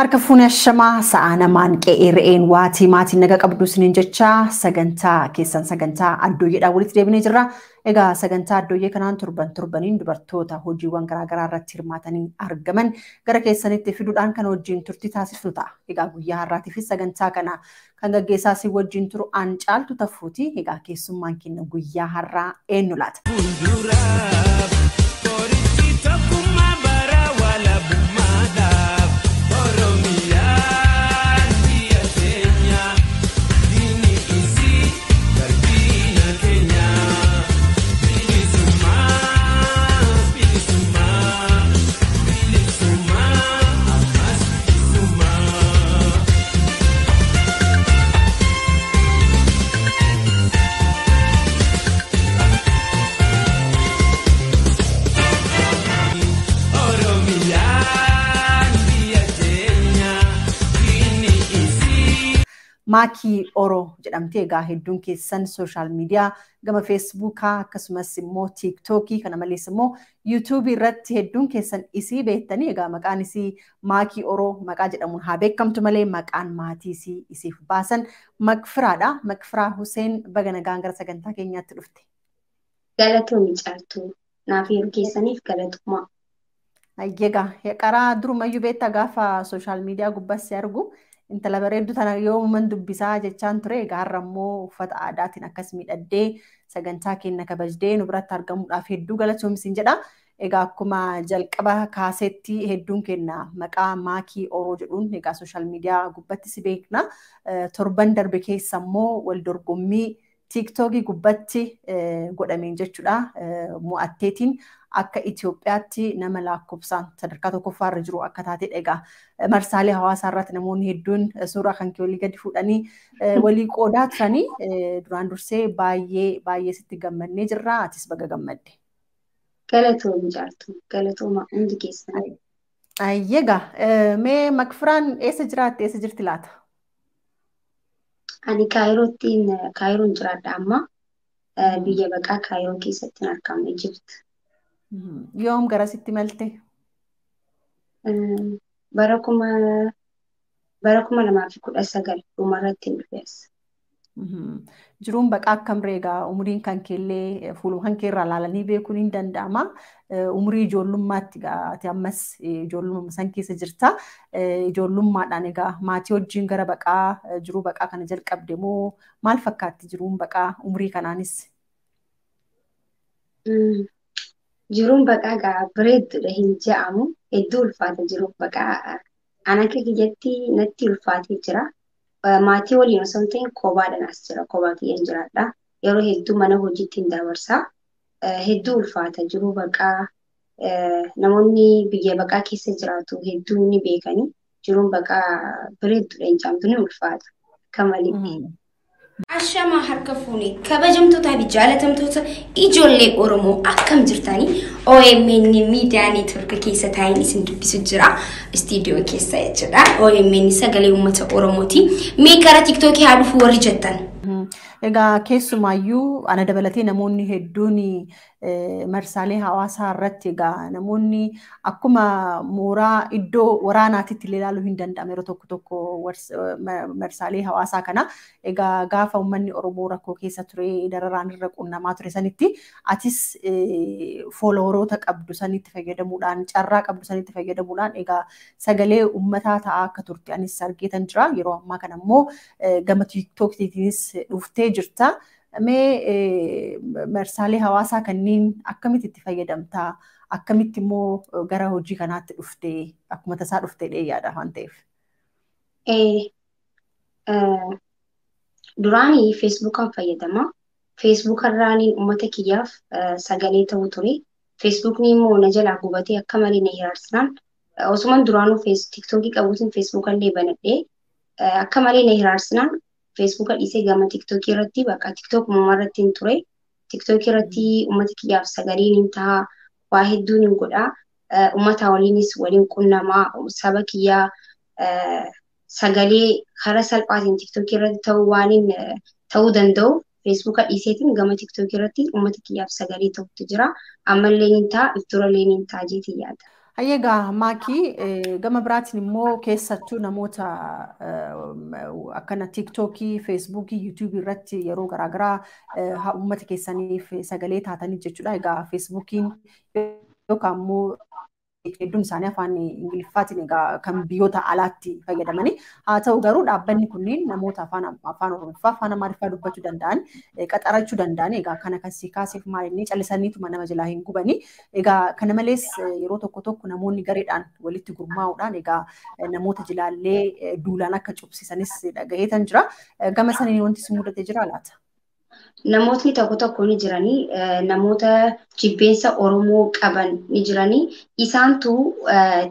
Harka fuunee shamaa sa'a namaan qe'ee re'een waatii maatiin naga qabdu isiniin jecha sagantaa keessan sagantaa addooyyeedhaan walitti deebinee jirra. Egaa sagantaa addooyyee kanaan torban torbaniin dubartoota hojiiwwan garaagaraa irratti hirmaatanii argaman gara keessanitti fiduudhaan kan wajjin turtii taasifnu ta'a. Egaa guyyaa har'aatiifis sagantaa kana kan gaggeessaa si wajjin turu aan caaltu taffuuti. Egaa keessummaan keenya guyyaa har'aa eenyu laata? Maakii Oroo jedhamti. Egaa hedduun keessan sooshaal miidiyaa gama feesbuukaa akkasumas immoo tiiktookii kana malees immoo yuutuubii irratti hedduun keessan isii beektanii. Egaa maqaan isii Maakii Oroo maqaa jedhamuun haa beekamtu malee maqaan maatii isii isiif baasan Makfiraadha. Makfiraa Huseen baga nagaan gara sagantaa keenyaatti dhufte. Galatoomii caaltuu naaf yeroo keessaniif galatoomaa. Egaa qaraa durumayyuu beektaa gaafa sooshaal miidiyaa gubbaas si argu. Intala bareeddu tana yoomuman dubbisaa jechaan ture. Egaa har'a immoo uffata aadaatiin akkas miidhagdee sagantaa keenya kabajdee nu biratti argamuudhaaf hedduu galatoomsiin jedha. Egaa akkuma jalqaba kaasetti hedduun keenya maqaa Maakii Oroo jedhuun egaa sooshaal miidiyaa gubbatti si beekna. Torban darbe keessa immoo wal dorgommii tiiktookii gubbatti godhameen jechuudha. Mo'atteetiin akka Itoophiyaatti nama lakkoofsaan sadarkaa tokkoffaarra jiru akka taatedha. Egaa marsaalee hawaasaa irratti namoonni hedduun suuraa kan kee walii gadi fuudhanii walii qoodaa turanii duraan dursee baay'ee baay'ee sitti gammannee jirra. Atis baga gammadde. Galatoomii caaltuu galatooma hundi keessan. Egaa mee Makfiraan eessa jiraatte eessa jirti laata? Ani Kaayiroon jiraadha amma. Biyya baqaa Kaayiroo keessatti argamee jirti. Yoom garasitti malte? Bara 2019 dhumarratti hin dhufes. Jiruun baqaa akkam reegaa umuriin kan keellee fuuluma kan keerraa ilaalanii beekuun hin danda'ama. Umurii ijoollummaatti egaa ati ammas ijoollummaa san keessa jirta. Ijoollummaadhaan egaa maatii wajjin gara baqaa jiruu baqaa kana jalqabde moo maal fakkaatti jiruun baqaa umurii kanaanis? Jiruun baqaa egaa bareedduudha hin je'amu. Hedduu ulfaata jiruun baqaa. Ana akka kiyyatti natti ulfaatee jira. Maatii waliin osoo hin ta'in kophaadhaan as jira. Kophaa kiyyaan jiraadha. Yeroo hedduu mana hojiitti hin dabarsa. Hedduu ulfaata jiruu baqaa. Namoonni biyya baqaa keessa jiraatu hedduun ni beekani. Jiruun baqaa bareedduudha hin jedhamtu ni ulfaata. Akka malee. Ashamaa harka fuunee kabajamtootaa fi jaalatamtoota ijoollee Oromoo akkam jirtanii OMN miidiyaa neetwork keessa taa'een isin dubbisu jira. Istiidiyoo keessa jechuudha. OMN sagalee uummata Oromooti. Mee karaa tiiktookii haa dhufu warri jettan. Egaa keessumaayyuu ana dabalatee namoonni hedduun marsaalee hawaasaa irratti egaa namoonni akkuma mooraa iddoo waraanaatitti illee ilaaluu hin danda'amu yeroo tokko tokko marsaalee hawaasaa kana. Egaa gaafa uummanni Oromoo rakkoo keessa ture dararaan irra qunnamaa ture sanitti atis fooloworoota qabdu sanitti fayyadamuudhaan carraa qabdu sanitti fayyadamuudhaan egaa sagalee uummataa ta'aa akka turte anis argeetan jira. Yeroo ammaa kana immoo gama tiiktookiitiinis dhuftee jirta. Mee marsaalee hawaasaa kanneen akkamitti itti fayyadamtaa? Akkamitti immoo gara hojii kanaatti dhuftee akkuma tasaa dhuftee dheeyyaadha waan ta'eef? Duraanii feesbuukaan fayyadama. Feesbuukarraaniin uummata kiyyaaf sagalee ta'uu ture. Feesbuukni immoo na jalaa gubatee akka malee na hiraarsinaan osuman duraanuu tiiktookii qabuutiin feesbuukallee banadhee akka malee na hiraarsinaan feesbuuka dhiisee gama tiiktookii irratti bakka tiiktook irratti hin ture. Tiiktookii irratti uummata kiyyaaf sagaleen hin ta'a, waa hedduun hin godha. Uummata waliinis waliin qunnamaa, saba kiyyaa sagalee karaa salphaatiin tiiktookii irratti ta'uu waan ta'uu danda'u. Feesbuuka dhiiseetiin gama Tiiktookii irratti uummata kiyyaaf sagalee ta'utu jira. Ammallee ni ta'a, ifturallee ni ta'a jeetii yaada. Egaa Maakii, gama biraatiin immoo keessattuu namoota akkana Tiiktookii, Feesbuukii, Yuutuubii irratti yeroo garaagaraa uummata keessaniif sagalee taatanii jechuudha. Egaa Feesbuukiin yookaan immoo hedduun isaanii afaan Ingiliffaatiin egaa kan biyyoota alaatti fayyadamanii, haa ta'u garuu dhaabbanni kunneen namoota afaan Oromoffaa, afaan Amaariffaa dubbachuu danda'an qaxarachuu danda'an. Egaa kana kan si kaaseef maal, inni callisaniituma nama jalaa hin gubanii. Egaa kana malees yeroo tokko tokko namoonni gareedhaan walitti gurmaa'uudhaan egaa namoota jilaallee duulaan akka cubsisanis dhagaheetan jira. Gama saniin wanti si mudate jira laata? Namootni tokko tokko ni jiranii, namoota jibbeensa Oromoo qaban ni jiranii. Isaantu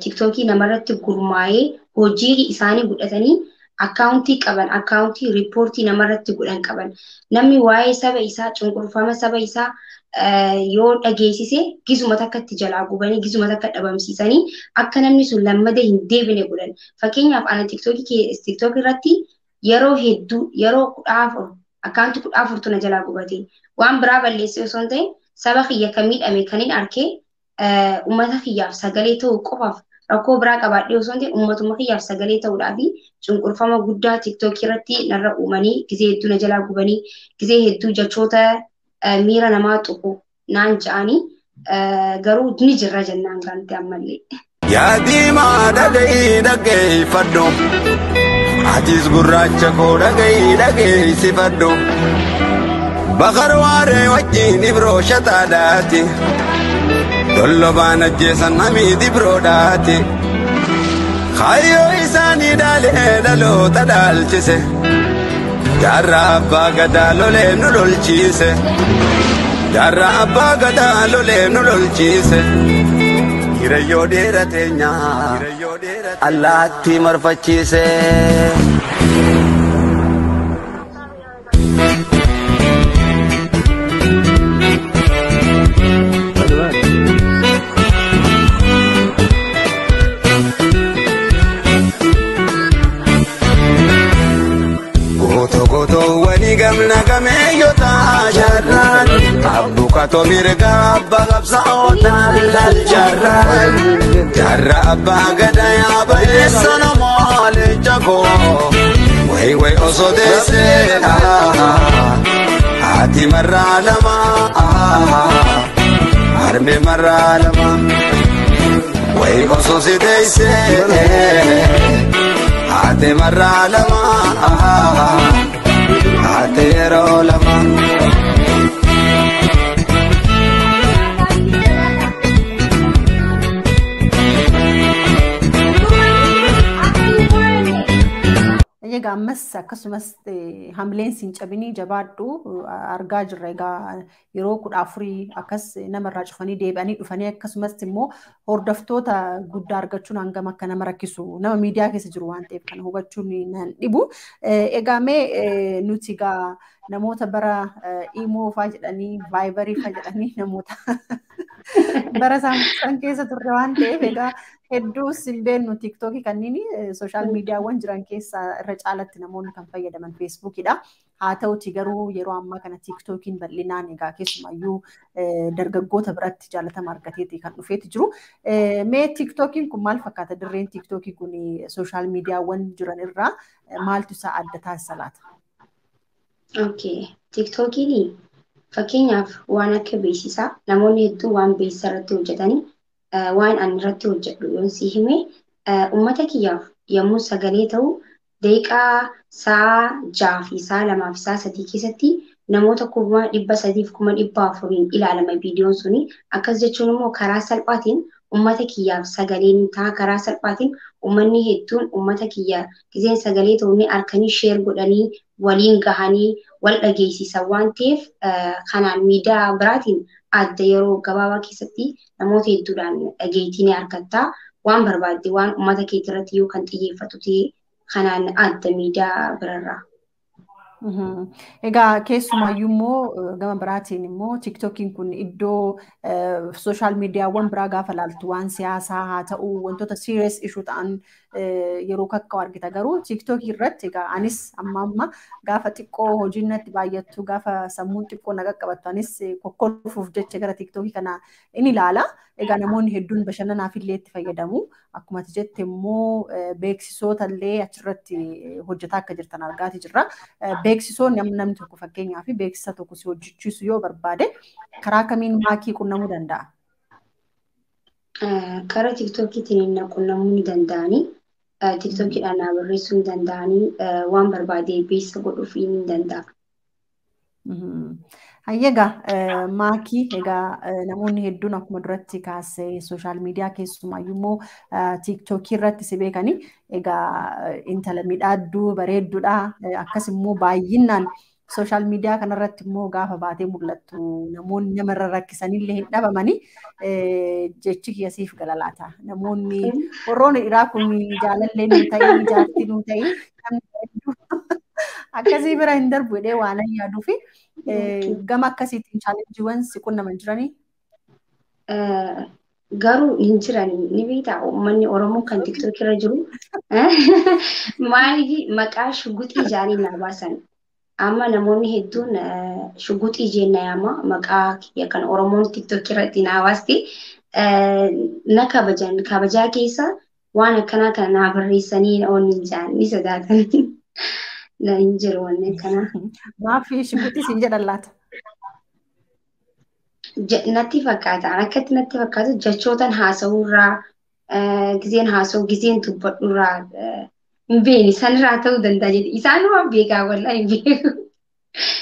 Tiiktookii namarratti gurmaa'ee hojii isaanii godhatanii akkaawuntii qaban, akkaawuntii riippoortii namarratti godhan qaban. Namni waa'ee saba isaa, cunqurfama saba isaa yoo dhageessise, gizuma takkatti jalaa gubanii, gizuma takka dhabamsiisanii, akka namni sun lammada hin deebine godhan. Fakkeenyaaf ana Tiiktookii irratti yeroo hedduu, yeroo 14, akkaawuntii 14tu na jalaa gubate. Waan biraa balleessee osoo hin ta'in, saba kiyya kan miidhame kan hin arkee uummata kiyyaaf sagalee ta'uu qofaaf, rakkoo biraa qabaadhee osoo hin ta'in, uummatuma kiyyaaf sagalee ta'uudhaa fi cunqurfama guddaa Tiiktookii irratti narra uumanii, gizee hedduu na jalaa gubanii, gizee hedduu jechoota miira namaa tuqu naan ja'anii, garuu ni jirra jennaan gaante ammallee. Yaadimaa dhaga'ii dhaggeeffadhu. Atis gurraacha koo dhaga'ii dhageessifadhu. Bakar waaree wajjin ibroo shataadhaati. Dollobaan ajjeesan namiit ibroodhaati. Kaayyoo isaanii dhaalee dhaloota dhaalchise. Jaarraa abbaa gadaa lolee nu lolchiise. Jaarraa abbaa gadaa lolee nu lolchiise. Hiriyyoo dheerateenyaa allaattii marfachiise. Gootowwanii gamna gameeyyota jaarraan abbukaatoo mirga abbaa qabsaa'otaan laal jaarraan jaarraa abbaa gadaa yaabaleessa namoo leenca koo way way osoo deessee haati marraa lama, harme marraa lama, way osoo si deessee haati marraa lama, haati yeroo lama. Egaa ammas akkasumas hamileen siin cabinii jabaadhu, argaa jirra. Egaa yeroo 14 akkas namarraa cufanii deebi'anii dhufanii, akkasumas immoo hordoftoota guddaa argachuun hangam akka nama rakkisu nama miidiyaa keessa jiru waan ta'eef kana hubachuun nan dhibu. Egaa mee nuti egaa namoota bara Iimoo faa jedhanii, Vaayibarii faa jedhanii, namoota bara isaan keessa turre waan ta'eef egaa hedduus hin beeknu Tiiktookii kanneen. Sooshaal miidiyaawwan jiran keessaa irra caalatti namoonni kan fayyadaman Feesbuukidha. Haa ta'uti garuu yeroo ammaa kana Tiiktookiin bal'inaan egaa keessumayyuu dargaggoota biratti jaalatama argateeti kan dhufeeti jiru. Mee Tiiktookiin kun maal fakkaata? Dirreen Tiiktookii kun sooshaal miidiyaawwan jiran irraa maaltu isaa adda taasisa laata? Okay. Tiiktookiin fakkeenyaaf waan akka beeksisaa, namoonni hedduun waan beeksisa irratti hojjetanii, waan ani irratti hojjedhu yoon si hime, uummata kiyyaaf yommuu sagalee ta'u, daqiiqaa sa'a 6 fi sa'a 2 fi sa'a 3 keessatti namoota 300,000 fi 400,000 ilaalama viidiyoon suni. Akkas jechuun immoo karaa salphaatiin uummata kiyyaaf sagalee ni ta'a. Karaa salphaatiin uummanni hedduun uummata kiyya gizeen sagalee ta'u ni harkanii share godhanii waliin gahanii wal dhageessisan waan ta'eef, kanaan miidiyaa biraatiin adda. Yeroo gabaabaa keessatti namoota hedduudhaan dhageettii ni argatta. Waan barbaadde, waan uummata keetii irratti yoo kan xiyyeeffatu ta'e, kanaan adda miidiyaa birarraa. Egaa keessumaayyuu immoo gama biraatiin immoo tiiktookiin kun iddoo sooshaal miidiyaawwan biraa gaafa laaltu waan siyaasaa haa ta'u wantoota serious issue ta'an yeroo kakka'u argita. Garuu tiiktookii irratti egaa anis amma amma gaafa xiqqoo hojiin natti baay'attu gaafa sammuun xiqqoo na qaqqabattu anis kokkolfuuf jecha gara tiiktookii kana in ilaala. Egaa namoonni hedduun bashannanaaf illee itti fayyadamu. Akkuma ati jette immoo beeksisoota illee achirratti hojjetaa akka jirtan argaati jirra. Beeksisoonni amma namni tokko fakkeenyaaf beeksisa tokko si hojjechiisu yoo barbaade karaa kamiin maakii qunnamuu danda'a? Karaa tiiktookiitiin na qunnamuu ni danda'anii. Tiiktookiidhaan na barreessuu ni danda'anii waan barbaade beeksisa godhuuf ni danda'a. Egaa maakii egaa namoonni hedduun akkuma duratti kaasee sooshaal miidiyaa keessumaayyuu immoo tiiktookii irratti si beekanii egaa intala midhaadduu bareedduudha akkas immoo baay'inaan sooshaal miidiyaa kanarratti immoo gaafa baatee mul'attu namoonni namarra rakkisanillee hin dhabamanii jechi kiyya siif galalaata. Namoonni warroonni dhiiraa kun jaalallee nuu ta'ii jaartii nuu ta'ii namni akkasii bira hin darbu jedhee waan yaaduu fi gama akkasiitiin chaalenjiiwwan si qunnaman jiranii? Garuu hin jiran ni beektaa uummanni Oromoo kan tiktookii irra jiru maaliif maqaa shuguxii jaanii naa baasan. Amma namoonni hedduun shuguxii jenna yaama maqaa kiyya kan Oromoon tiktookii irratti naa baasti na kabajan kabajaa keessa waan akkanaa kana naa barreessanii oonni hin jaan ni sodaatan. Na hin jiru wanni akkanaa. Maafi shuguxii siin jedhan laata? Natti fakkaata. Akkatti natti fakkaatu jechootaan haasa'uurraa gizeen haasa'u gizeen dubbadhuurraa hin beekni sanirraa ta'uu danda'a jedhe. Isaan waan beekaa wallaahi hin beeku.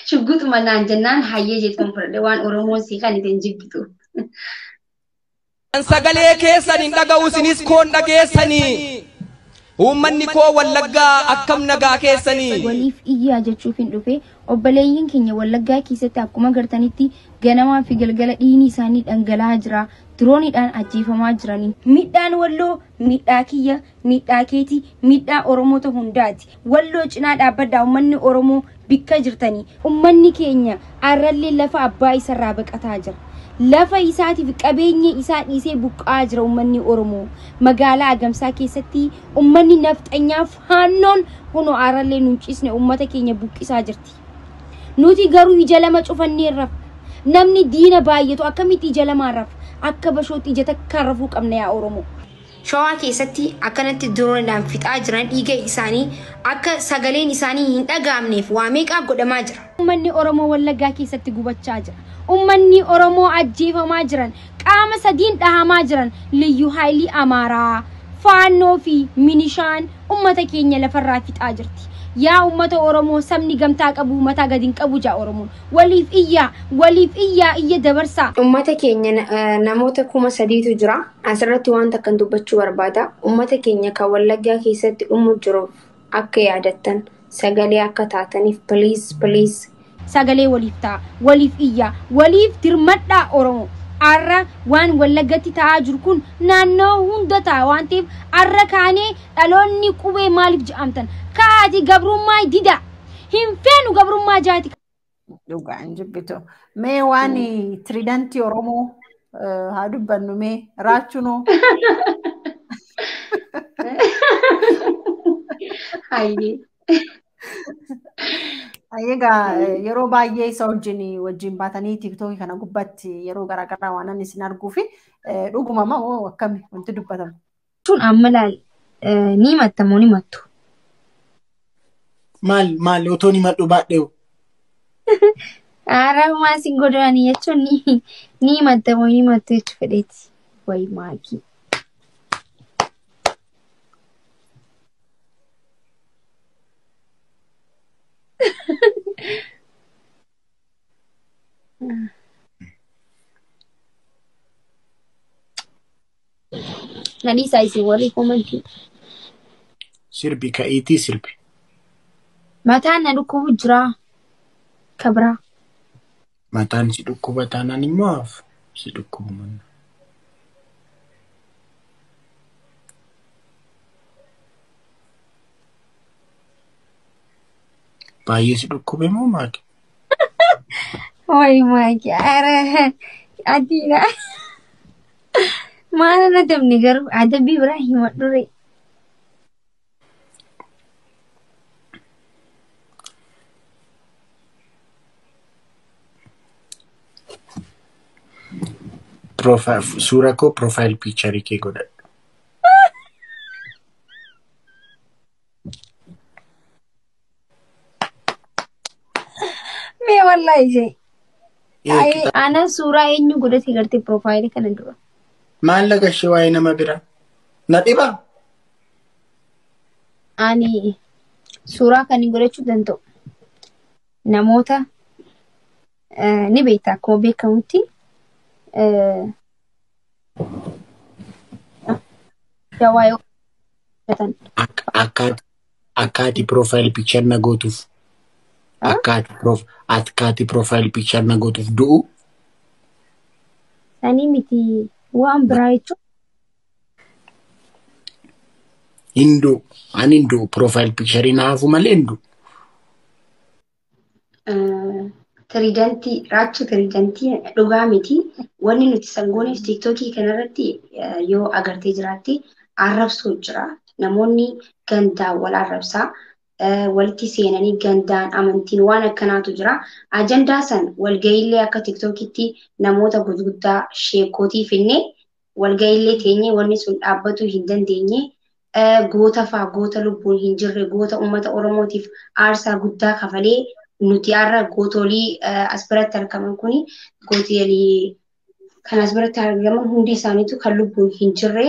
Shugguxuma naan jennaan hayyee jedhuun fudhadhe waan Oromoon sii kan ittiin jibbitu. Sagalee keessan hin dhaga'u isinis koon dhageessanii. Uummanni koo Wallaggaa akkam nagaa keessanii. Waliif iyyaa jechuuf hin dhufe obboleeyyiin keenya Wallaggaa keessatti akkuma gartanitti ganamaa fi galgala dhiigni isaanii dhangala'aa jira. Dirooniidhaan ajjeefamaa jiranii. Miidhaan Walloo miidhaa kiyya, miidhaa keeti, miidhaa Oromoota hundaati. Walloo cinaa dhaabbadhaa uummanni Oromoo bikka jirtanii. Uummanni keenya arrallee lafa abbaa isarraa baqataa jira. Lafa isaatiif qabeenya isaa dhiisee buqqa'aa jira uummanni Oromoo. Magaalaa Agamsaa keessatti uummanni nafxanyaa faannoon kunoo arrallee nuun ciisne uummata keenya buqqisaa jirti. Nuti garuu ija lama cufannee rafa. Namni diina baay'atu akkamitti ija lamaan rafa? Akka bashootti ija takkaan rafuu qabna yaa Oromoo. Shawaa keessatti akkanatti dirooniidhaan fixaa jiran dhiiga isaanii akka sagaleen isaanii hin dhaga'amneef waa meeqaa godhamaa jira. Uummanni Oromoo Wallaggaa keessatti gubachaa jira. Uummanni Oromoo ajjeefamaa jiran, qaama sadiin dhahamaa jiran, Liyyuu Haayilii Amaaraa, Faannoo fi Minishaan uummata keenya lafarraa fixaa jirti. Yaa uummata Oromoo sabni gamtaa qabu mataa gadi hin qabu jaa Oromoon. Waliif iyyaa, waliif iyyaa iyya dabarsaa. Uummata keenya namoota 3000 jira. Asirratti wanta akkan dubbachuu barbaada. Uummata keenya kan Wallaggaa keessatti dhumu jiruuf akka yaadattan sagalee akka taataniif please please. Sagalee waliif ta'a, waliif iyyaa, waliif dirmadhaa Oromoo. Arra waan Wallaggatti ta'aa jiru kun naannoo hunda ta'a waan ta'eef arra kaanee dhaloonni qubee maaliif je'amtan? Kaati gabrummaa dida. Hin feenu gabrummaa jaati. Dhugaan jibbitu. Mee waan tiriidantii Oromoo haa dubbannu mee raachunoo. Hayyee. Egaa yeroo baay'ee isa wajjin baatanii tiiktookii kana gubbaatti yeroo garaagaraa waan inni isin arguu fi dhuguma moo akkami wanti dubbatamu? Jechuun amma laal ni himatta moo ni himattu? Maal maal otoo ni himadhu baadheewu? Haaraa sin godhani jechuun ni himatta moo ni himattu jechuu fedheeti. Wayi maakii. Nadhiisaa isin warri komantii. Sirbi ka'iitii sirbi. Mataan na dhukkubu jira. Kabira. Mataan si dhukkuba taanaan immoo hafu si dhukkubu manna. Baay'ee si dhukkube moo maali? Wayi maaki ara adiidha. Maal na dabni garuu adabbii biraa himadhu ree. Suura koo profile picture kee godhadhu. Mee wallahi jee. Ana suuraa eenyu godhate gartee profile kana dura? Maallaqa ishee waa'ee nama biraa. Na dhibaa? Ani suuraa kan hin godhachuu danda'u namoota ni beekta akkuma beekamutti waa'ee hojjetan. Akka ati profile picture na gootuuf. Akka ati profile picture na gootuuf du'u. Sanii miti waan biraa jechuun. Hin du'u. Ani hin du'u. Profile picture na hafu malee hin du'u. Tiriidantii raachuu tiriidantii dhugaa miti. Wanni nuti sangooneef tiiktookii kanarratti yoo agartee jiraatte arrabsoo jira. Namoonni gandaan wal arrabsaa. Walitti seenanii gandaan amantiin waan akkanaatu jira. Ajandaa san walga'iillee akka tiiktookitti namoota gurguddaa sheekootii finnee walga'iillee teenyee wanni sun dhaabbatuu hin dandeenye. Goota fa'aa goota lubbuun hin jirre goota uummata Oromootiif aarsaa guddaa kafalee nuti har'a gootolii as biratti argaman kuni gootolii kan as biratti argaman hundi isaaniitu kan lubbuun hin jirre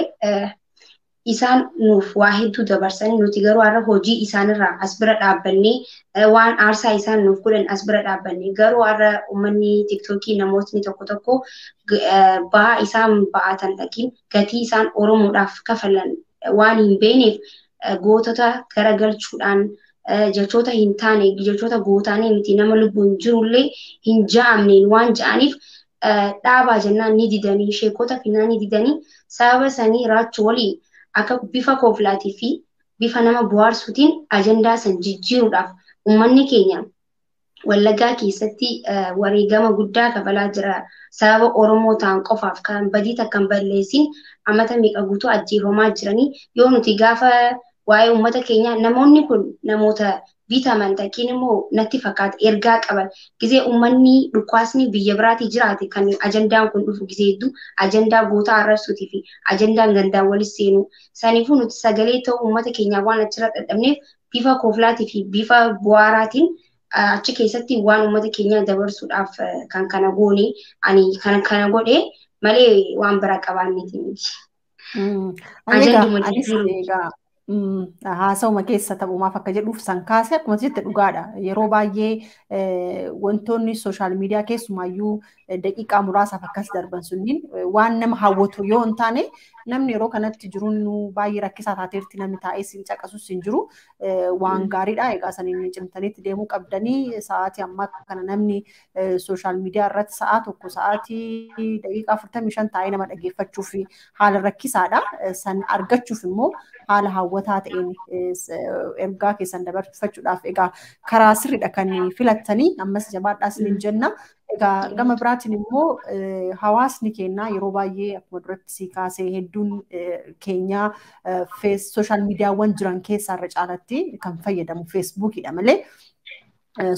isaan nuuf waa hedduu dabarsanii nuti garuu har'a hojii isaanirraa as bira dhaabbannee waan aarsaa isaan nuuf godhan as bira dhaabbannee garuu har'a uummanni tiiktookii namootni tokko tokko ba'aa isaan ba'atan dhaqiin gatii isaan Oromoodhaaf kafalan waan hin beekneef gootota garagalchuudhaan jechoota hin taane jechoota gootaanii miti nama lubbuun jirullee hin ja'amneen waan ja'aniif dhaabaa jennaan ni didanii sheekota finnaa ni didanii sababa sanii raachuu waliin akka bifa kooflaatii fi bifa nama bohaarsuutiin ajandaa san jijjiiruudhaaf uummanni keenya Wallaggaa keessatti wareegama guddaa kafalaa jira. Sababa Oromoo ta'an qofaaf kan badii takka hin balleessin amata meeqa guutuu ajjeefamaa jiranii yoo nuti gaafa waa'ee uummata keenyaa namoonni kun namoota bitaman takkiin immoo natti fakkaata ergaa qaban gisee uummanni dhukkaasni biyya biraatii jiraate kan ajandaan kun dhufu gisee hedduu ajandaa gootaa arrabsuutii fi ajandaan gandaan walis seenuu saniifuu nuti sagalee ta'uu uummata keenyaa waan achirra dadhabneef bifa kooflaatii fi bifa bu'aaraatiin achi keessatti waan uummata keenyaa dabarsuudhaaf kan kana goone ani kan kana godhe malee waan bira qabaanneeti miti. Ajanduma jijjiiruu. Haasawuma keessa taphumaaf akka jedhuuf san kaase akkuma jette dhugaadha. Yeroo baay'ee wantoonni sooshaal miidiyaa keessumaayyuu daqiiqaa muraasaaf akkas darban sunniin waan nama hawwatu yoo hin taane namni yeroo kanatti jiruun baay'ee rakkisaa taateerti namni taa'ee siin caqasus hin jiru waan gaariidha. Egaa saniin cimtaniitti deemuu qabdanii sa'aatii ammaa kana namni sooshaal miidiyaa irratti sa'a tokko sa'aatii daqiiqaa 45 taa'ee nama dhaggeeffachuuf haala rakkisaadha. San argachuuf immoo haala hawwataa ta'een ergaa keessan dabarfachuudhaaf egaa karaa sirriidha kan filattanii ammas jabaadhaa isiniin jenna. Egaa gama biraatiin immoo hawaasni keenya yeroo baay'ee akkuma duratti si kaasee hedduun keenya sooshaal miidiyaawwan jiran keessaa irra caalatti kan fayyadamu feesbuukiidha malee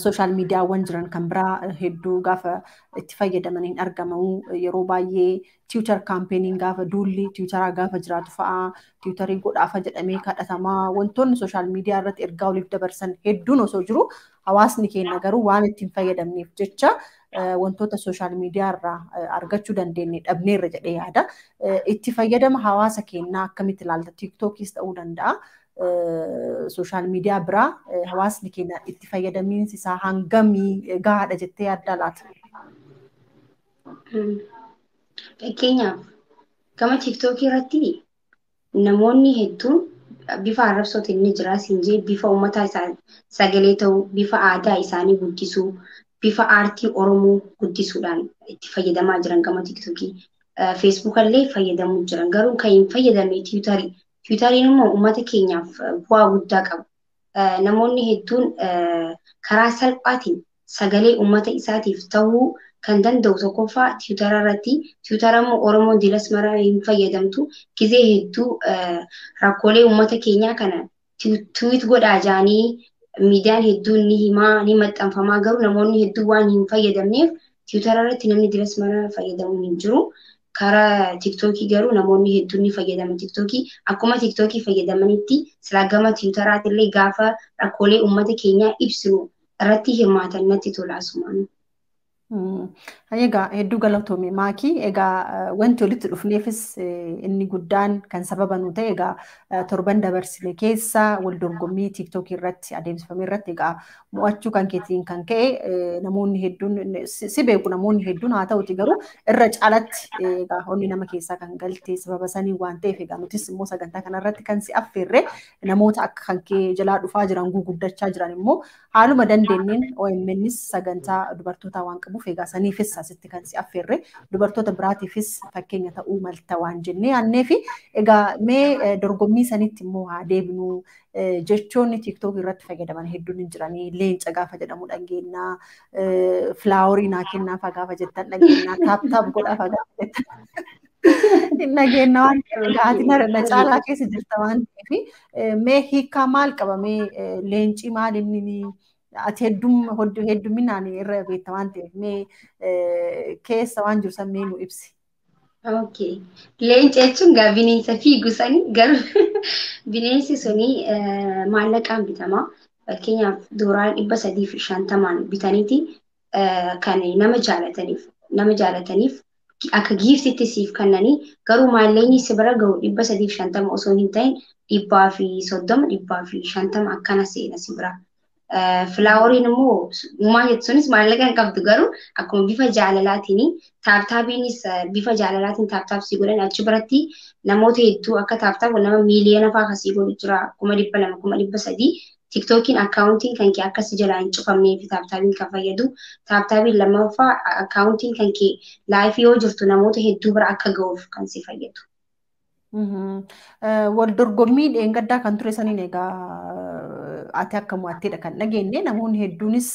sooshaal miidiyaawwan jiran kan biraa hedduu gaafa itti fayyadaman hin argamamu yeroo baay'ee tiwiitar kaampeenii gaafa duulli tiwiitaraa gaafa jiraatu fa'aa tiwiitarii godhaafa jedhamee kadhatamaa wantoonni sooshaal miidiyaa irratti ergaa waliif dabarsan hedduun osoo jiru hawaasni keenya garuu waan ittiin fayyadamneef jecha wantoota sooshaal miidiyaa irraa argachuu dandeenye dhabneerra jedhee yaada. Itti fayyadama hawaasa keenyaa akkamitti ilaalta? Tiiktookis ta'uu danda'a. Sooshaal miidiyaa biraa hawaasni keenya itti fayyadamiinsi isaa hangamii gahaadha jettee yaadda laata? Fakkeenyaaf gama tiiktookii irratti namoonni hedduun bifa arrabsootiin ni jira siin jee bifa uummataa isaa sagalee ta'uu bifa aadaa isaanii guddisuu bifa aartii Oromoo guddisuudhaan itti fayyadamaa jiran gama tiiktookii. Feesbuukallee fayyadamuu jiran garuu kan hin fayyadamne tiwiitarii. Tiwiitariin immoo uummata keenyaaf bu'aa guddaa qaba. Namoonni hedduun karaa salphaatiin sagalee uummata isaatiif ta'uu kan danda'u tokkoffaa tiwutara irratti. Tiwutara immoo Oromoon dilas mara hin fayyadamtu. Gizee hedduu rakkoolee uummata keenyaa kana tiwiit godhaa jaanii miidiyaan hedduun ni himaa ni maxxanfamaa garuu namoonni hedduun waan hin fayyadamneef tiwutara irratti namni dilas mara fayyadamu hin jiru. Karaa tiktookii garuu namoonni hedduun ni fayyadamu. Tiktookii akkuma tiktookii fayyadamanitti silaa gama tiwutaraatillee gaafa rakkoolee uummata keenyaa ibsinu irratti hirmaatan natti tola asumaan. Egaa hedduu galatoome Maakii. Egaa wanti walitti dhufneefis inni guddaan kan sababa nu ta'e egaa torban dabarsine keessa wal dorgommii tiiktookii irratti adeemsifame irratti egaa mo'achuu kan keetiin kan ka'e namoonni hedduun si beeku namoonni hedduun haa ta'uti garuu irra caalatti egaa onni nama keessaa kan galte sababa sanii waan ta'eef egaa nutis immoo sagantaa kanarratti kan si affeerre namoota akka kan kee jalaa dhufaa jiran guguddachaa jiran immoo haaluma dandeenyeen OMNs sagantaa dubartootaa waan qabuuf egaa saniifis asitti kan si affeerre dubartoota biraatiifis fakkeenya ta'uu malta waan jennee yaannee fi egaa mee dorgommii sanitti immoo haa deebinu jechoonni tiiktook irratti fayyadaman hedduun hin jiranii leenca gaafa jedhamu dhageenyaa filaaworii naa kennaa faa gaafa jettan dhageenyaa taap taap godhaa faa gaafa jettan dhageenya waan ta'eef ati na caalaa keessa jirta waan ta'eef mee hiikaa maal qaba mee leenci maal inni ati hedduminaan irra beekta waan ta'eef mee keessa waan jiru san mee nu ibsi. Okay. Leenca jechuun gaa bineensa fiigu sani garuu bineensi suni maallaqaan bitama. Fakkeenyaaf doolaara 350 bitaniiti kan nama jaalataniif akka giiftitti siif kennanii garuu maallaqni si bira gahu 350 osoo hin ta'in 130 150 akkana seena si bira. Filaaworiin immoo maal jettu sunis maallaqa hin qabdu garuu akkuma bifa jaalalaatiin taaptaabiinis bifa jaalalaatiin taaptaap si godhan achi biratti namoota hedduu akka taaptaap nama miiliyoona fa'aa akkasii godhu jira 200,000 300,000 tiktookiin akkaawuntiin kan kee akkasi jalaa hin cufamnee fi taaptaabiin kan fayyadu taaptaabiin lammaffaa akkaawuntiin kan kee laayifii yoo jirtu namoota hedduu bira akka ga'uuf kan si fayyadu. Wal dorgommii dheengaddaa kan ture saniin egaa ati akka mo'atteedha kan dhageenye namoonni hedduunis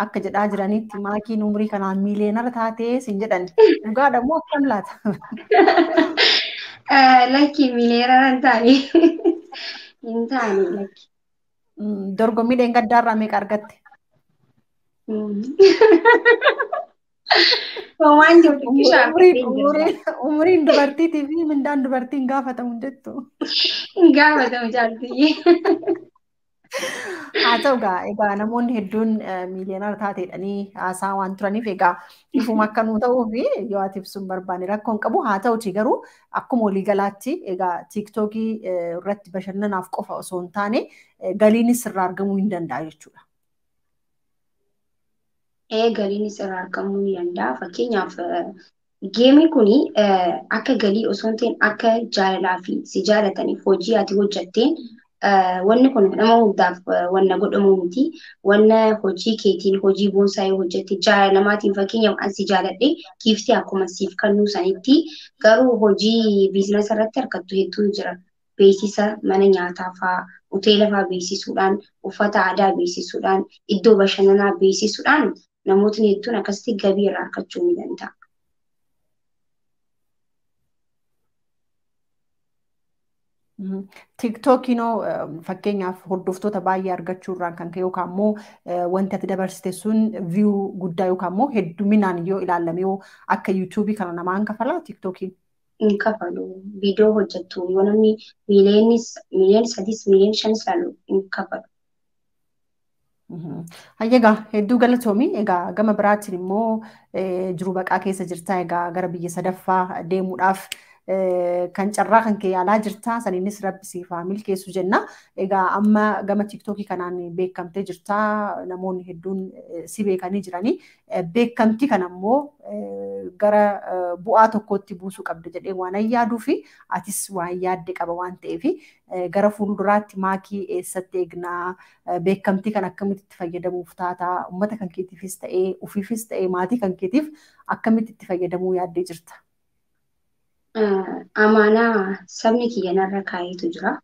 akka jedhaa jiranitti Maakiin umurii kanaan miiliyeenara taatee sin jedhan dhugaadha moo akkam laata? Lakki miiliyeenara hin taane hin taane lakki. Dorgommii dheengaddaarraa meeqa argatte? Waan jiru xiqqishaa. Umuriin dubartiitii fi mindaan dubartii hin gaafatamu jettu. Hin gaafatamu jaaltiyye. Haa ta'u egaa namoonni hedduun miiliyeenara taateedhanii haasaa waan turaniif egaa ifuma akka nuu ta'uu fi yoo ati ibsuun barbaanne rakkoon qabu haa ta'uti garuu akkuma waliigalaatti egaa tiiktookii irratti bashannanaaf qofa osoo hin taane galiinis irraa argamuu hin danda'a jechuudha. Galiinis irraa argamuu ni danda'a. Fakkeenyaaf geemiin kun akka galii osoo hin ta'in akka jaalalaa fi si jaalataniif hojii ati hojjetteen wanni kun nama hundaaf wanna godhamu miti. Wanna hojii keetiin hojii boonsaa yoo hojjette jaalala namaatiin fakkeenyaaf an si jaaladhe giiftii akkuma siif kennuu sanitti garuu hojii biizinasa irratti harkattu hedduun jira. Beeksisa mana nyaataa fa'aa, hoteela fa'aa beeksisuudhaan, uffata aadaa beeksisuudhaan, iddoo bashannanaa beeksisuudhaan namootni hedduun akkasitti galii irraa argachuu ni danda'a. Tiktookiinoo fakkeenyaaf hordoftoota baay'ee argachuu irraan kan ka'e yookaan immoo wanti ati dabarsite sun viyuu guddaa yookaan immoo hedduminaan yoo ilaalame yoo akka yuutuubii kana namaan kafalaa tiktookiin? Hin kafalu. Viidiyoo hojjettu yoo namni miiliyoona 3 miiliyoona 5 ilaalu hin kafalu. Egaa hedduu galatoomi. Egaa gama biraatiin immoo jiruu baqaa keessa jirta. Egaa gara biyya sadaffaa deemuudhaaf kan carraa kan kee yaalaa jirta. Saniinis rabbi siif haa milkeessu jenna. Egaa amma gama tiiktookii kanaan beekamtee jirta. Namoonni hedduun si beekanii jiranii. Beekamtii kana immoo gara bu'aa tokkootti buusuu qabda jedhee waan yaaduu fi atis waan yaadde qaba waan ta'eef gara fuulduraatti maakii eessatti eegnaa beekamtii kan akkamitti itti fayyadamuuf taataa uummata kan keetiifis ta'ee ofiifis ta'ee maatii kan keetiif akkamitti itti fayyadamuu yaaddee jirta? Amaanaa sabni kiyya narra kaayetu jira.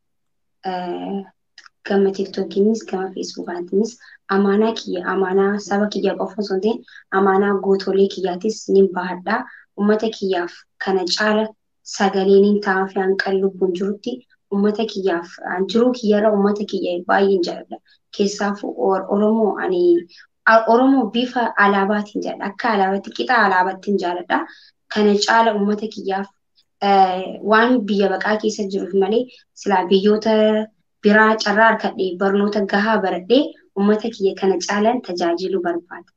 Gama tiktookiinis gama feesbuukaatiinis amaanaa kiyya amaanaa saba kiyya qofa osoo hin ta'in amaanaa gootolee kiyyaatis nin bahadha. Uummata kiyyaaf kana caala sagalee nin ta'aa fi hanqan lubbuun jirutti uummata kiyyaaf jiruu kiyyarra uummata kiyya baay'een jaalladha. Keessaafuu Oromoo ani Oromoo bifa alaabaatiin jaalladha. Akka alaabaatti qixa alaabaattiin jaalladha. Kana caala uummata kiyyaaf waan biyya baqaa keessa jiruuf malee silaa biyyoota biraa carraa harkadhee barnoota gahaa baradhee uummata kiyya kana caalaan tajaajiluu barbaada.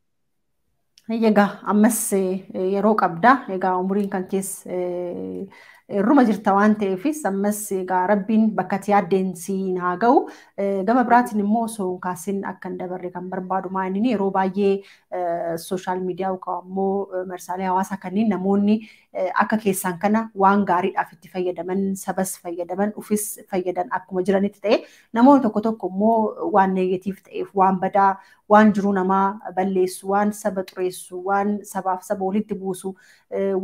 Egaa ammas yeroo qabda. Egaa umuriin kan keessa irruma jirta waan ta'eefis ammas egaa rabbiin bakka ati yaaddeen siin haa ga'u. Gama biraatiin immoo osoo hin kaasin akka hin dabarre kan barbaadu maayiniin yeroo baay'ee sooshaal miidiyaa yookaan immoo marsaalee hawaasaa kanneen namoonni akka keessaan kana waan gaariidhaaf itti fayyadaman sabas fayyadaman ofis fayyadan akkuma jiranitti ta'e namoonni tokko tokko immoo waan neegatiif ta'eef waan badaa waan jiruu namaa balleessu waan saba xureessu waan sabaaf saba walitti buusu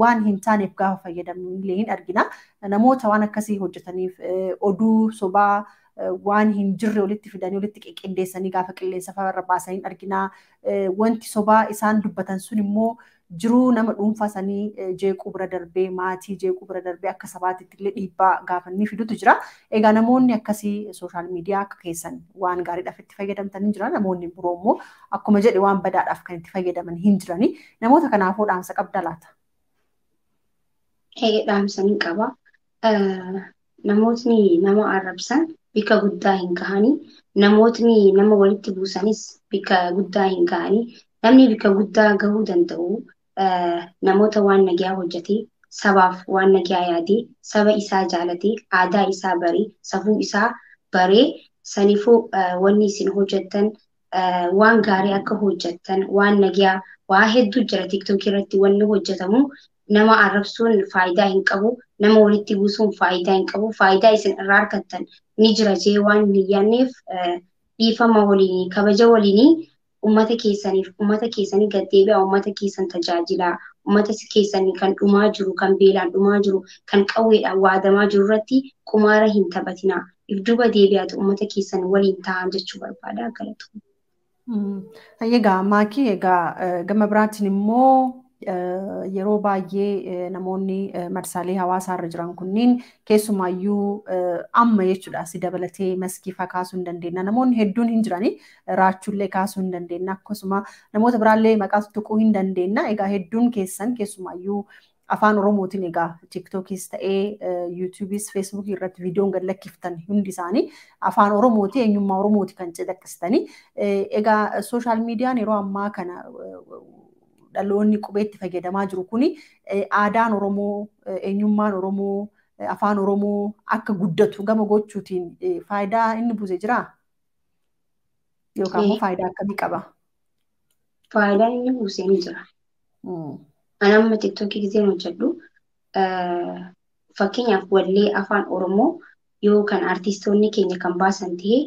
waan hin taaneef gaafa fayyadamnu illee hin argina. Namoota waan akkasii hojjetaniif oduu sobaa waan hin jirre walitti fidanii walitti qindeessanii gaafa qilleensa irra baasanii argina. Wanti sobaa isaan dubbatan sun immoo jiruu nama dhuunfaa sanii jeequu bira darbee maatii jeequu bira darbee akka sabaatitti illee dhiibbaa gaafa inni fidutu jira. Egaa namoonni akkasii sooshaal miidiyaa akka keessan waan gaariidhaaf itti fayyadamtan hin jira. Namoonni biroo immoo akkuma jedhe waan badaadhaaf kan itti fayyadaman hin jirani. Namoota kanaafuu dhaamsa qabda laata? Dhaamsa ni qaba. Namootni nama arrabsan bika guddaa hin gahanii. Namootni nama walitti buusanis bika guddaa hin gahanii. Namni bika guddaa gahuu danda'u namoota waan nagaa hojjetee sabaaf waan nagaa yaadee saba isaa jaalatee aadaa isaa baree safuu isaa baree saniifuu wanni isin hojjettan waan gaarii akka hojjettan waan nagaa waa hedduu jira tiktookii irratti wanni hojjetamu nama arrabsuun faayidaa hin qabu nama walitti buusuun faayidaa hin qabu faayidaa isin irraa argattan ni jira jee waan hin yaadneef dhiifama waliinii kabaja waliinii ummata keessaniif ummata keessanii gad deebi'aa ummata keessan tajaajilaa ummata keessanii kan dhumaa jiru kan beelaan dhumaa jiru kan qawweedhaan waadamaa jiru irratti qumaara hin taphatinaa if duuba deebi'aatu ummata keessan waliin ta'an jechuu barbaada galatoomna. Egaa Maakii egaa gama biraatiin immoo yeroo baay'ee namoonni marsaalee hawaasaa irra jiran kunniin keessumaayyuu amma jechuudha si dabalatee maskii fa'aa kaasuu hin dandeenya. Namoonni hedduun hin jirani raachuullee kaasuu hin dandeenya akkasuma namoota biraallee maqaa tuquu hin dandeenya. Egaa hedduun keessan keessumaayyuu afaan Oromootiin egaa tiiktookis ta'ee yuutuubis feesbuukii irratti viidiyoon gad lakkiftan hundi isaanii afaan Oromooti eenyummaa Oromooti kan calaqqisitanii. Egaa sooshaal miidiyaan yeroo ammaa kana dhaloonni qubeetti fayyadamaa jiru kuni aadaan Oromoo, eenyummaan Oromoo, afaan Oromoo akka guddatu gama gochuutiin faayidaa inni buuse jiraa? Yookaan immoo faayidaa akkamii qaba? Faayidaan inni buuse ni jira. Ani amma tiktookii giseen hojjedhu fakkeenyaaf wallee afaan Oromoo yoo kan artistoonni keenya kan baasan ta'e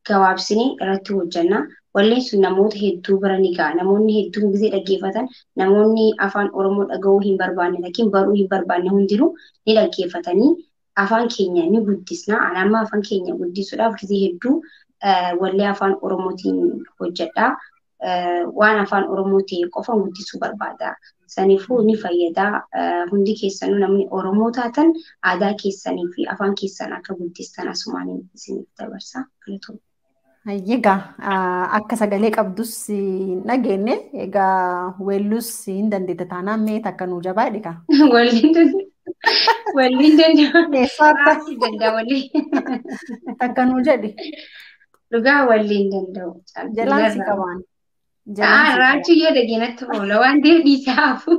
gabaabsinee irratti hojjenna. Walleen sun namoota hedduu bira ni ga'a. Namoonni hedduun gisee dhaggeeffatan namoonni afaan Oromoo dhaga'uu hin barbaanne yookiin baruu hin barbaanne hundinuu ni dhaggeeffatanii afaan keenya ni guddisna. Ani amma afaan keenya guddisuudhaaf gisee hedduu wallee afaan Oromootiin hojjedha. Waan afaan Oromoo ta'e qofa guddisuu barbaada. Saniifuu ni fayyada. Hundi keessanuu namni Oromoo taatan aadaa keessanii fi afaan keessan akka guddistan asumaan isiniif dabarsa. Galatoomna. Egaa akka sagalee qabdus hin dhageenye egaa weelluus hin dandeetta taanaan mee takka nuu jabaa jedhe. Walliin danda'a. Eessaatti Danda'a walli. takka nuu jedhi. Dhugaa walliin danda'u. Jalaan si qabaan. Raachuu yoo dhageenyatti oola waan ta'eef dhiisee hafu.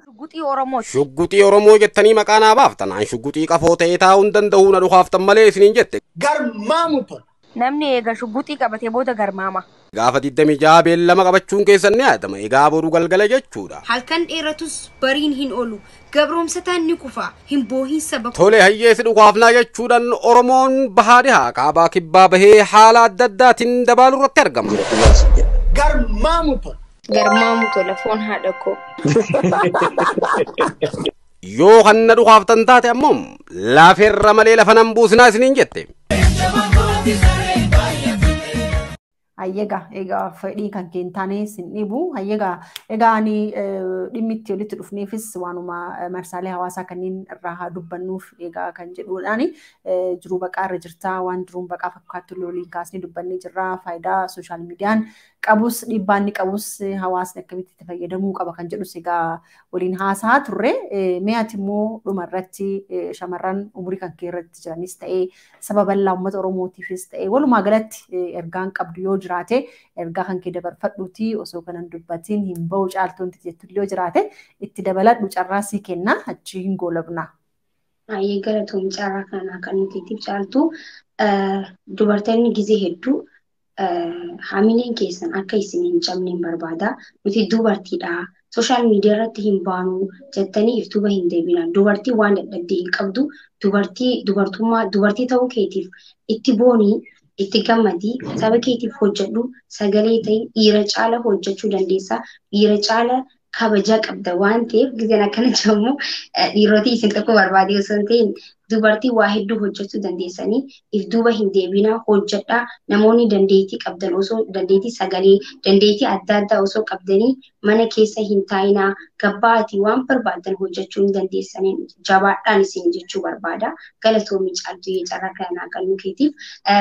Shugguxii Oromooti. Shugguxii Oromoo jettanii maqaa naa baaftan. An shugguxii qafoo ta'ee taa'uu hin danda'u na dhukaaftan malee isiniin jette. Garmaamu tola. Namni eega shugguxii qabatee booda garmaama. Gaafa 26 beellama qabachuun keessan ni yaadama. Egaa boruu galgala jechuudha. Halkan dheeratus bariin hin oolu. Gabroomsataan ni kufa. Hin boohin saba. Tole hayyeessi dhukaafnaa jechuudhaan Oromoon bahaa dhihaa kaabaa kibbaa bahee haala adda addaatiin dabaalu irratti argama. Garmaamu tola. Garmaamu tola foon haadha koo. Yoo kan na dhukaaftan taate ammoo lafeerra malee lafa nan buusinaa isiniin jette. Hayyegaa egaa fedhii kan kee hin taane sin dhibu. Hayyegaa egaa ani dhimmi itti walitti dhufneefis waanuma marsaalee hawaasaa kanneen irraa haa dubbannuuf egaa kan jedhuudhaani jiruu baqaa irra jirtaa waan jiruun baqaa fakkaattu waliin kaasnee dubbannee jirraa faayidaa sooshaal miidiyaan qabus dhiibbaa inni qabus hawaasni akkamitti itti fayyadamuu qaba kan jedhus egaa waliin haasaa turre. Mee ati immoo dhuma irratti shamarran umurii kan kee irratti jiranis ta'ee saba bal'aa uummata Oromootiifis ta'ee walumaa galatti ergaan qabdu yoo jiraate ergaa kan kee dabarfadhuuti osoo kanan dubbatiin hin bahu caaltuun jettu yoo jiraate itti dabaladhu carraa sii kenna achi hin goolabna. Baay'ee galatoom carraa kanaa kan nuti caaltu dubartoonni gizee hedduu haamileen keessan akka isin hin cabne hin barbaada. Nuti dubartiidha. Sooshaal miidiyaa irratti hin baanu jettanii if duuba hin deebina. Dubartii waan dadhabdee hin qabdu dubartii dubartummaa dubartii ta'uu keetiif itti boonii itti gammadii saba keetiif hojjedhu sagalee ta'ii dhiira caala hojjechuu dandeessa. Dhiira caala kabaja qabda waan ta'eef gizeen akkana jedhamu dhiirota isin tokko barbaade osoo hin ta'in dubartii waa hedduu hojjechuu dandeessanii if duuba hin deebinaa hojjedhaa namoonni dandeettii qabdan osoo dandeettii sagalee dandeettii adda addaa osoo qabdanii mana keessa hin taa'inaa gabbaatii waan barbaadan hojjechuu hin dandeessanii jabaadhaan isin jechuu barbaada. Galatoomii caaltuu carraa kanaa kan nukeetiif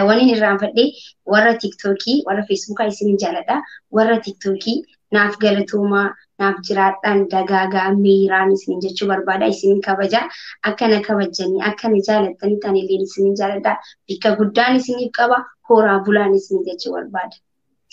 waniin irraanfadhee warra tiiktookii warra feesbuukaa isin jaaladha warra tiiktookii naaf galatoomaa naaf jiraadhaan dagaagaa miiraan isin jechuu barbaada isin kabaja akkana kabajanii akkana jaalattanii tanilleen isin jaaladha bikka guddaan isiniif qaba horaa bulaan isin jechuu barbaada.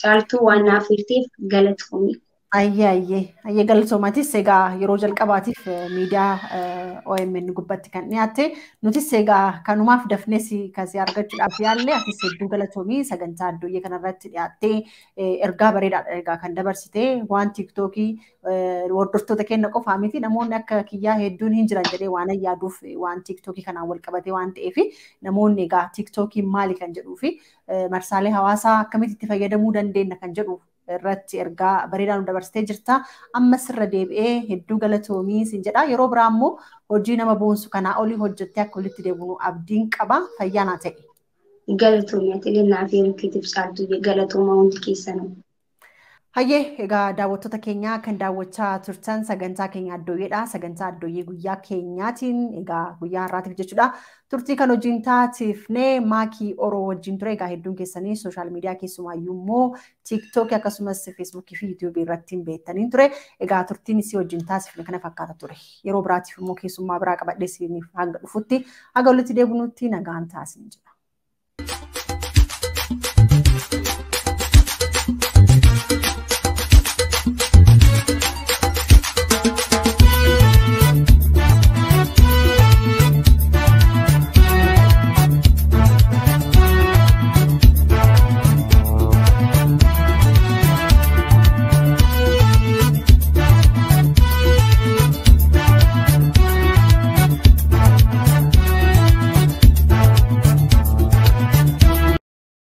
Caaltuu waan naaf hirteef galatoomii. Ayyee ayyee ayyee galatoomatis egaa yeroo jalqabaatiif miidiyaa OMN gubbatti kan dhiyaatte nutis egaa kanumaaf dafnees kasii argachuudhaaf yaalle atis hedduu galatoomii sagantaa addooyyee kanarratti dhiyaattee ergaa bareedaadha egaa kan dabarsite waan tiiktookii hordoftoota keenya qofaa miti namoonni akka kiyyaa hedduun hin jiran jedhee waan yaaduuf waan tiiktookii kanaan wal qabatee waan ta'eef namoonni egaa tiiktookiin maali kan jedhuu fi marsaalee hawaasaa akkamitti itti fayyadamuu dandeenya kan jedhu irratti ergaa bareedaa nu dabarsitee jirta. Ammas irra deebi'ee hedduu galatoomii sin jedha. Yeroo biraa immoo hojii nama boonsu kanaa olii hojjettee akka walitti deebinu abdiin qaba. Fayyaa naa ta'e. Galatoomii ati naaf yeroo keetiif caaltu galatoomaa hundi keessanuu. Hayyee egaa daawwattoota keenya kan daawwachaa turtan sagantaa keenya addooyyeedha. Sagantaa addooyyee guyyaa keenyaatiin egaa guyyaa har'aatiif jechuudha. Turtii kan hojiin taasifnee maakii Oroo wajjin ture. Egaa hedduun keessanii sooshaal miidiyaa keessumaayyuu immoo tiiktookii akkasumas feesbuukii fi yuutuubii irratti hin beektaniin ture. Egaa turtiin isii wajjin taasifne kana fakkaata ture. Yeroo biraatiif immoo keessummaa biraa qabadhee isiniif hanga dhufutti haga walitti deebinutti nagaan taasisin jedha.